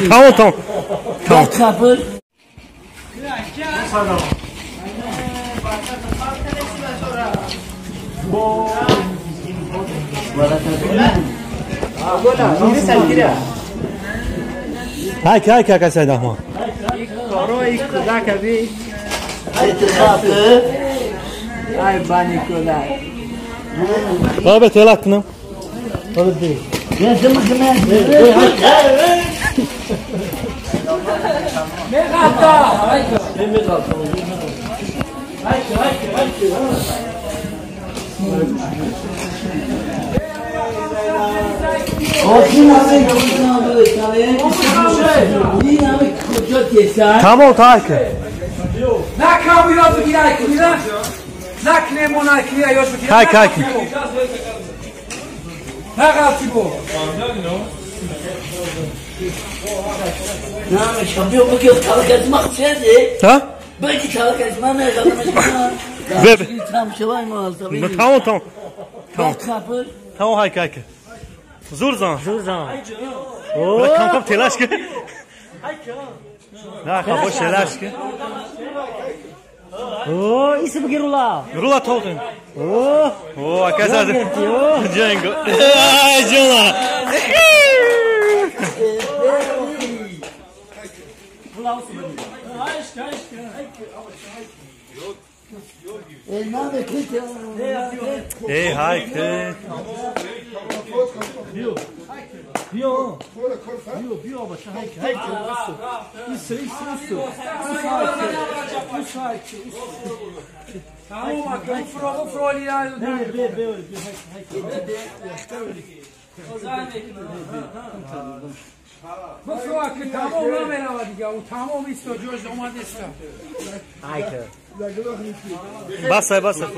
Tamam tamam. Tamam. Hay hay kaka Said Ahmad. Baba telakını. Tamam takip. Tamam tamam. Tamam. Tamam hay hay. Zurzan. Zurzan. Oh. Kam telaş ki. Na kaboş telaş ki. Oh, isso porque rula. Rula tolden. Oh, oh, a casa de Django. Ai, Jana. Ei, hay ke. Bio. Bio, bio, bacha, hay ke, hay ke. Isso, isso, isso. Basta, basta.